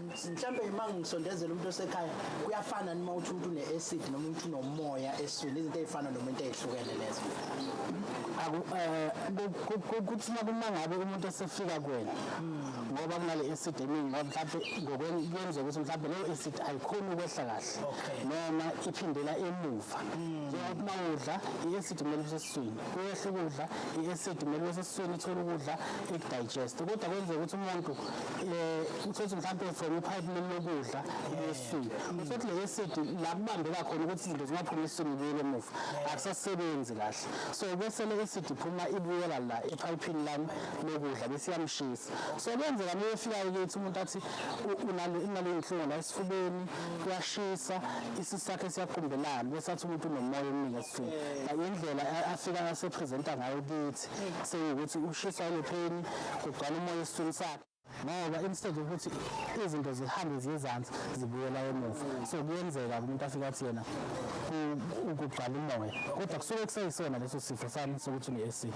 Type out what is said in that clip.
Mhlambe uma ngisondezela umuntu osekhaya, kuyafana noma uthi umuntu une-acid noma umuntu unomoya eswini, izinto ey'fana noma into ey'hlukene lezo? Kuthi uma ngabe umuntu esefika kuwena ngoba kunale acid eningi, ngoba mhlawumbe kuyenzeka ukuthi mhlawumbe leyo acid ayikhoni ukwehla kahle noma iphindela emuva. Njengoba uma udla, i-acid kumele ibe sesiswini, kuyehla ukudla, i-acid kumele ibe sesiswini, ithole ukudla, ikudigest. Kodwa kwenzeka ukuthi umuntu uthole ukuthi mhlawumbe from ipipe leli lokudla esiswini, uthole ukuthi le acid la kubambeka khona ukuthi izinto zingaphumi esiswini ibuyele emuva, akusasebenzi kahle. So bese le acid iphuma ibuyela la ephayiphini lami lokudla, bese iyamshisa. So kuyenzeka uma efika kithi umuntu athi unale inhlungu la esifubeni, kuyashisa, isisu sakhe siyaqumbelana, bese athi umuntu unomoya omningi esiswini. Indlela afika asepresenta ngayo kithi seyukuthi ushiswa ile pain, kugcwala umoya esiswini sakhe, ngoba instead yokuthi izinto zihambe ziye ezansi, zibuyela emuva. So kuyenzeka umuntu afike athi yena kugcwala umoya, kodwa kusuke kuseyisona leso sifo sami sokuthi une-acid.